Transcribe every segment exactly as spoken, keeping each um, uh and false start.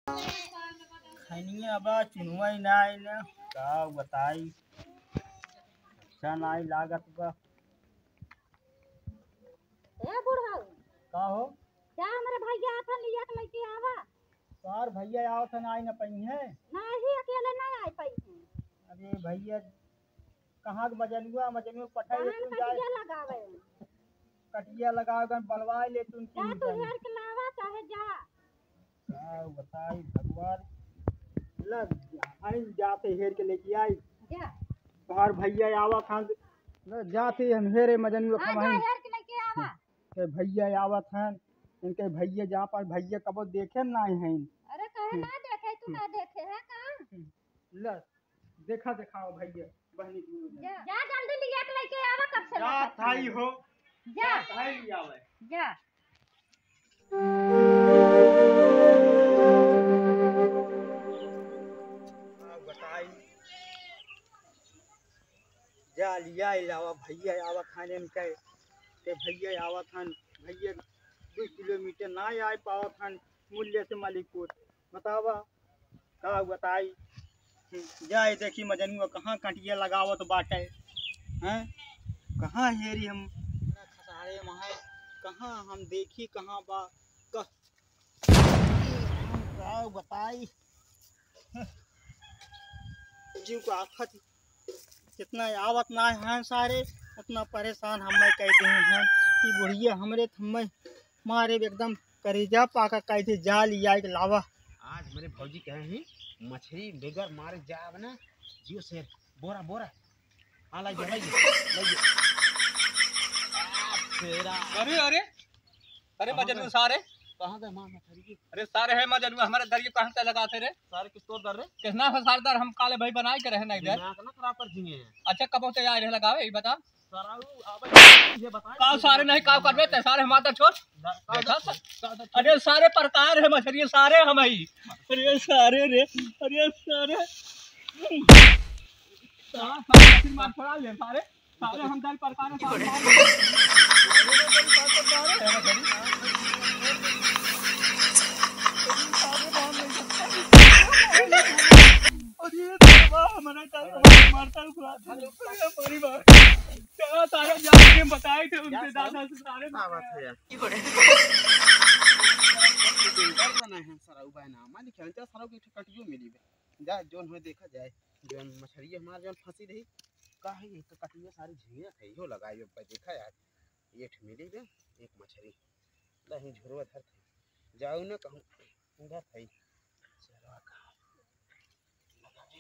खनिया बा, चुनवाई ना आई ना, का बताई, अच्छा ना आई लागत बा। ए बुढ़ऊ, का हो? जा हमरे भैया आथन लिया के लेके आवा। तोहार भैया आवत हन, आई ना पइहें। नाही, अकेले ना आई पइहें। अरे भैया, कहाँ के मजनुआ, मजनुआ पठाई कहाँ देतुन जाए। कटिया लगावे? कटिया लगावे, बलवाए लेतुन जा, तीन तू पइहें। हेर के लावा, चाहे जा। का बताई भगवान, लग जा, आई जाते हेर के लेके आई। जा। तोहार भैया आवत हन, न जाते हम हेरे मजनुआ हाँ, जा, खमाई। हेर के लेके आवा। के भैया आवत हन, इनके भैया जा पर भैया कबो देखे नाहीं हैं। अरे कहे हम्म। ना देखे, तू हम्म। ना देखे है का? हम्म। ल, देखा देखाओ भैया, बहनी दूनों जन। जा, जा जल्दी लिया के लेके आवा, कब से जा लगा थाई हो। जा। जा थाई लिया आवे। जा। का बताई, जा लिया इलावा भैया आवत हन इनके, ते भैया आवत हन, भैया दो किलोमीटर ना आए पावत हन, मूल्य से मालिक को बतावा, का बताई। जाए देखी मजनुआ कहाँ कटिया लगावत बाटे, हैं? कहाँ हेरी हम खसारे में है, कहाँ हम देखी कहाँ बा, कह-, का बताई। जीव को आफत, कितना आवत ना है सारे, उतना परेशान हमें कह दे हैं कि बुढ़िया हमरे थम्मे मारे एकदम करेजा पाका कह दे, जा लिया के लावा। आज मेरे भौजी कहे हैं, मछली बगैर मारे जाब ना, जियो शेर, बोरा, बोरा। हाँ, लाइए, लाइए, लाइए। आ, तेरा। अरे, अरे, अरे, कहाँ मजनू गए? सारे। कहाँ गए माँ मछली की? अरे, सारे है मजनू, हमारे दरिया कहाँ से लगाते रे? सारे किस तोर दर रे? कितना है सारे दर, हम काले भाई बनाए के रहे ना इधर। दिमाग ना खराब कर दिए हैं। अच्छा, कब होते आए रहे लगावे, ये बता। सारा वो आवे, ये बता। काव सारे नहीं, काव करबे ते सारे, हमारा छोड़। दा-, दा-, देखा दा-, सा-, दा-, दा-, अरे, सारे प्रकार है मछली, सारे हम ही। अरे, सारे रे, अरे, सारे। सारा, सारा मछली मार छोड़ा ले, सारे। सारे हम दल पर पारे सारे मार। अरे बाबा, हमारा टाइम मारता हुआ। अरे हमारी बात। चला सारे जाके बताए थे उनसे, दादा से सारे। का बात है यार? बना है सारा उबाय ना, मान लिखे, चल सारा के कटियो मिली बे। जा, जोन हो देखा जाए, जोन मछरिया हमार जोन फंसी रही, का है ये? तो कटिया सारी झींगा है, इहो लगाई बे, देखा यार, ये ठे मिली बे, एक मछरी। नहीं, झुरवा धर थे। जाऊ ना कहूँ, धर थे। चलो, कहाँ? लगा दे।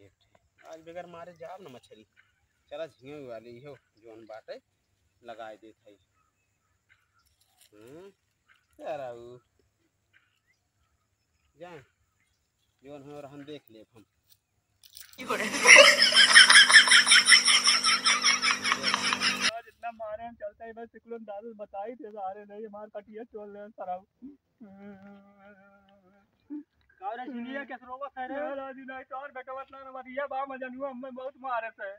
एक ठे। आज बगैर मारे जाब ना मछरी। चला झींगे वाली हो, जोन बाटे, लगाए देत है। हम्म, तेरा ऊ। जाए, जोन हो रहन देख लेब हम। आज इतना मारे हम चलते ही बस सिकुड़न दादू बताई थे सारे नहीं हमार कटिया चोल ले सराऊ। का रे झिनिया के रोवत है रे? यार आज नहीं तो और बेटवा इतना नवरिया बा मजनुआ हमें बहुत मारे थे।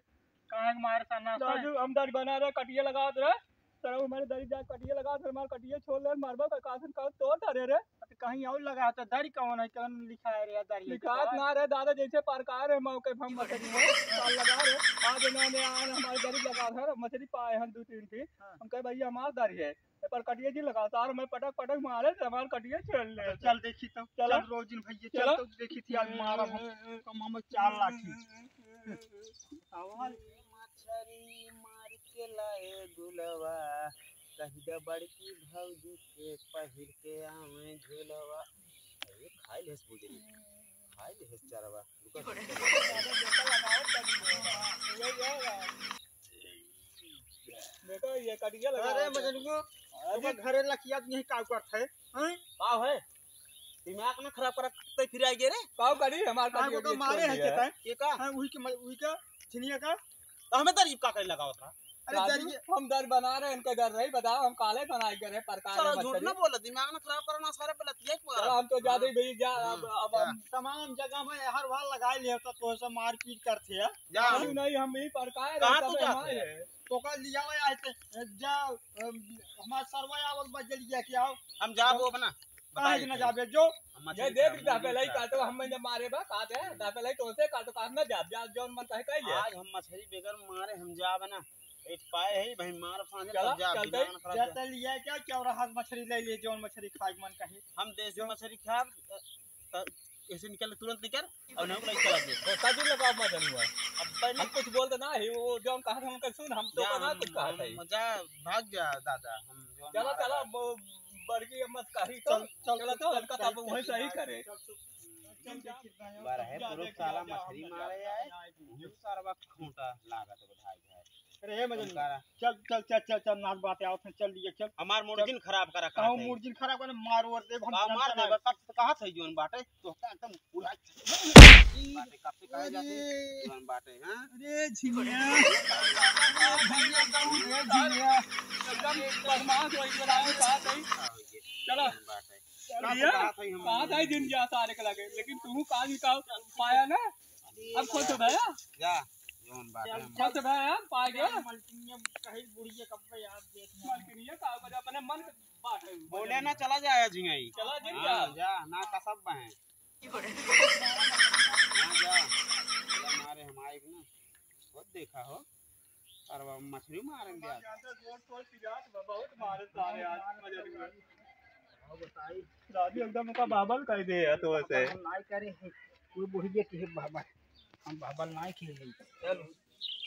कहाँ के मारे सा ना राजू, हम दर बना रहे, कटिया लगावत रहे। सर, हमारे दरी जा कटिया लगावत रहे, हमारे कटिया छोड़ ले, मारबो का कासन का तोड़ धरे रे। तो कहीं और लगा तो दरी कौन है, कौन लिखा है रे यार, दरी लिखात ना रहे दादा, जैसे प्रकार है मौके पे हम मछली में साल लगा रहे। आज इन्होंने आन हमारे दरी लगा है, मछली पाए हैं दो तीन की। हाँ। हम कहे भैया हमार दरी है, ए पर कटिया जी लगा, सार मैं पटक पटक मारे, हमार कटिया छोड़ ले। चल देखी तो, चलो। चल रोजिन भैया, चलो। चल तो देखी थी आज मारा हम, कम हम चार लाठी। मछरी मार के लाए दुलवा, कहि द बड़की भौजी के पहिर के आवे झुलवा। अरे खाई लेस बुझे, खाई लेस चरवा। रुको, देखो, ये कटिया लगा अरे मजनुआ, अरे। तुम्हारे घरे लखिया नहीं का करत है, हैं? का है? दिमाग ना खराब कर ते फिर आइगे रे। का करी हमार का कटिया तो मारे है चेता है। ये का? हाँ, वही के म-, वही का, झिनिया का। तो हमें तारीफ का करे लगावत रहा। अरे राजू, दरिये हम दर बना रहे, इनके दर रही, बताओ, हम काले बनाए करे, प्रकार साला है झूठ मछली। ना बोला, दिमाग ना खराब करना, सारे पे लतिया के मारा। चलो, हम तो ज्यादा ही हाँ। भाई जा, हाँ, अब, अब जा। हम तमाम जगह में हर बार लगा लिया, तो तोसे मारपीट करते हैं। जा। नहीं, नहीं, हम ही प्रकार है, कहाँ तू सब जाते हमारे है? हैं। तो का लिया हुआ है, तो जा, अम, हमारे सरवा आवक बजल गया क्या हो? हम जाबो अपना। काहे के ना जाबे जो? हम ये मछली देख, खाब, दस मुर्गी पहले ही खाब। काटो, हम महीने मारे बा, काटे, दस पहले ही तोसे काटो, काट ना जाब, जा, जौन मन कहे कह ले। आज हम मछली बगैर मारे हम जाब ना। एक पाए है भाई, मार फांदे चला, तब जाब, चलते। दिमाग ना खराब जा। जाते लिया क्या, क्या रहा मछली ले लिए, जौन मछली खाए के मन कहे। हम देसी जो मछली खाब, त, त, ऐसे निकल, तुरंत निकल, और नहीं तो चला दे। वो शादी लगाओ मत जनुआ। अब पहले हम कुछ बोलते ना है, वो जौन कहा था उनका सुन, हम तो जा, ना हम, कुछ कहा हम, था ही। जा, भाग जा दादा, हम जौन चला, मारा चला, था। वो बड़की अम्मा से कही तो, चल, चल, चला चल, तो, चल, उनका चल, तब वहीं चल, सही चल, करे। चल, चल, चल, चल, चल, बरहे जा, पुरुष जा, साला जा, मछली जा, मारे जा, आए, जा, जा। मुँह सारवा खोटा लागत बधाई है। अरे हे मजनू, उनका चल, चल, चल, चल, चल, नाक बात आवत है, चल लिए, चल। हमार चल। मुर्गिन खराब करा कहत कहूँ है। मुर्गिन खराब करे, मार ओर देब, हम का जानते मार ना। देबे, कब से कहत है जौन बाटे, तो का एकदम पूरा बाटे, कब से कहे जाते, अरे। जौन बाटे, हाँ? अरे झिंगिया। अरे झिंगिया, एकदम बदमाश हो गया, राजू साहब नहीं। हाँ, ये चलो। जौन बाटे। भैया, कब से कहत है हम कहाँ था दिन जा सारे के लगे, लेकिन तू कहाँ भी का पाया ना? अब खुश हो भैया? जा, जौन बाटे हम खुश हो भैया, पा गया। मलकिनिया कहीं बुढ़िया कब पे याद देख। मलकिनिया का बजा अपने मन के बात है। बोले ना चला जाए झिंगाई। चला जिन हाँ, जा। जा, ना कसब बहे। हाँ, जा। चला मारे हम आए ना। बहुत देखा हो। अरे बाबा, मछली मारेंगे आज। बहुत मारे सारे आज, मजा नहीं आया। राजू एकदम का बाबल कर दे यार तो वैसे। हम नाई करे हैं, वो बुढ़िया की है बाबा। हम बाबल नाई की है। चल।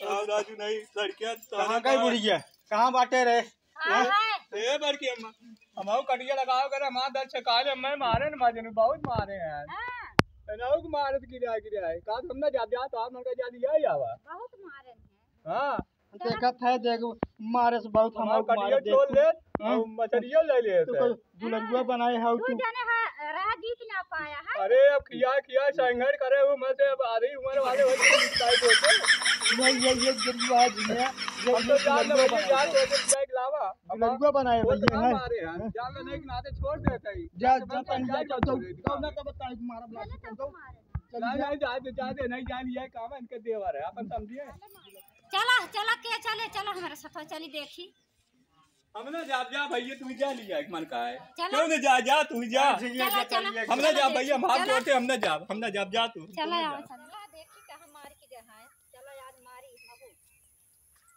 आओ राजू नहीं, लड़कियां कहाँ गई बुढ़िया? कहाँ बाटे रे? हाँ, हाँ? है। ए बड़की अम्मा, हम आओ कटिया लगाओ करे, हमार दल छकाले, मैं मारे न मारे, बहुत मारे हैं। हाँ। है ना, वो मारत गिरा गिरा है। का तुम ना जा, जा, तो आप मन का जा लिया ही आवा। बहुत मारे हैं। हाँ। देखत है, देख, मारे से बहुत हम हमार कटिया मारे छोड़ देख। ले, हाँ? और मछलिया ले ले तू से। कोई दुलरुआ बनाए है तू तू। जाने है, राह जीत ना पाया है। अरे, अब खिया, खिया, संघर्ष करे हो, मैं से अब आधी उम्र वाले हो, तुम इतना ही बोलते हो। ये, ये, ये दुलरुआ है, ये, ये, हम तो ये जान दुलरुआ लो, बनाए जान है। लो, जान लो, लावा। दुलरुआ बनाए वो तो भैया हम है। मारे हैं, हाँ। जान लो, नहीं, नाते छोड़ देते ही। जा, जा, जा, पहले जा, जा, जा, जा, जा, जा, जा, ना तो बताए, मारा, चलो, तो मारे। चल, नहीं, जा। नहीं, जा दे, जा दे, नहीं, जान, ये काम है, इनके देवर है, अपन समझिए। चला, चला, के चले, चला, हमारे साथ चली, देखी। हम ना जा, जा भैया, तू जा लिया, एक मन का है। चला। क्यों ना जा, जा, तू जा। चला, चला। हम ना जा भैया, हम हाथ चला। जोड़ते, हम ना जा, हम ना जा, जा तू। चला, चला, आओ, जा। चला। चला, देखी कहाँ मार के गए हैं। चला, आज मारी, बाबू।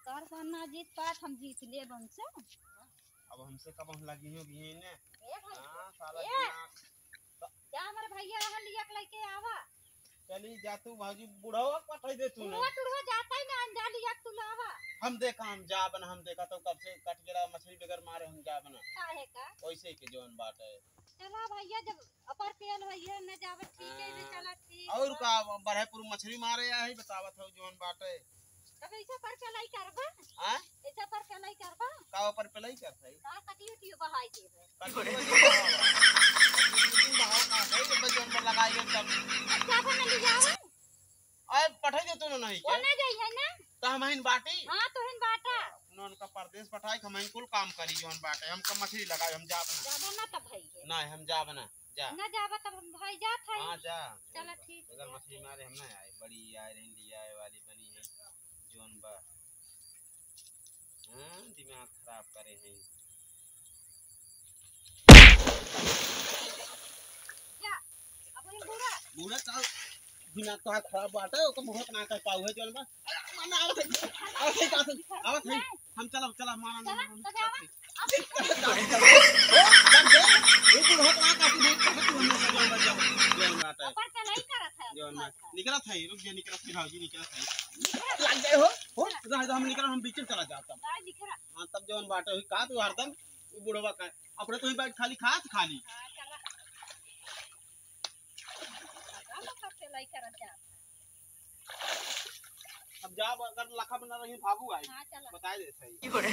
तोर से हम ना जीत पात, हम जीत लेब उनसे। अब हमसे कब हम लगी हो गई ने? ए भाई। हाँ, साला ए। दिमाग। जा हमारे भैया यहाँ लिया के लेके आवा। चली जा तू भौजी, बुढ़वा के पठाई दे तू ने। बुढ़वा टुढ़वा जाता ही ना, जा लिया के तू लावा। हम देखा, हम जाब ना, हम देखा तो कब से कट गेला मछली बगैर मारे हम जाब ना। काहे का? वैसे के जौन बात है। चला भैया, जब अपर पेल होई है, न जावे, ठीक है, हाँ। चला, ठीक और बा। का, बरहे पुरु मछली मारे आई, बतावत हो जौन बाटे। तब ऐसा पर चलाई करबा? हाँ? ऐसा पर चलाई करबा? का ऊपर पेलाई करत है? का कटियो उटियो बहाई देबे? कटियो उटियो बहावा। कटियो उटियो बहावा का है, जब जौन पर लगाई हो तब। अब जाबे न ले जावे? अरे पठाई दे तू ना नहीं वो के? ना जाई है ना? तो हम हिन बाटी? हाँ, तो हिन बाटा। उन्होंने का परदेश पठाई, हम हिन कुल काम करी जौन बाटे। हम का मछली लगाई, हम जाब ना। जाबे ना तब है ये। नहीं, हम जाब ना। जा। ना जाबा तब हम भाई जात हई। हाँ, जा। चला, ठीक बगल बा। मछली मारे हम ना आए, बड़ी आए रही, लिया आए वाली बनी है, जौन बा। हाँ, दिमाग खराब करे हैं। जा, अब वही बूढ़ा। बूढ़ा का दिमाग तो खराब बात है, ओकर मुँह ना कर पाऊ है, जौन बा। अरे, मना आवत है, आवत है, आवत है, आवत है। हम चला, चला, मारा ना, चला, मारा ना। तो जावा। अब लग गए। ये बुढ़वा का काटी नहीं, कहाँ तू हमने से जौन बा, जौन बात है। ऊपर से नहीं करत है। जौन बात। निकलत है, रुक जा, निकलत है, भौजी, निकलत है। निकलत। लग गए हो, हो, रह जा, हम निकलत, हम बीच में चला जाता। गाय दिख रहा। हाँ, तब जौन बात है, वही कहा तू हरदम, वो बुढ़वा का, अपने तो ही बैठ खाली खात खाली। हाँ, चला। अब ऊपर से नहीं करत जा। अब जा, अगर लखा बना रही, भागू आई। हाँ, चला। बताए देत है। की बोले?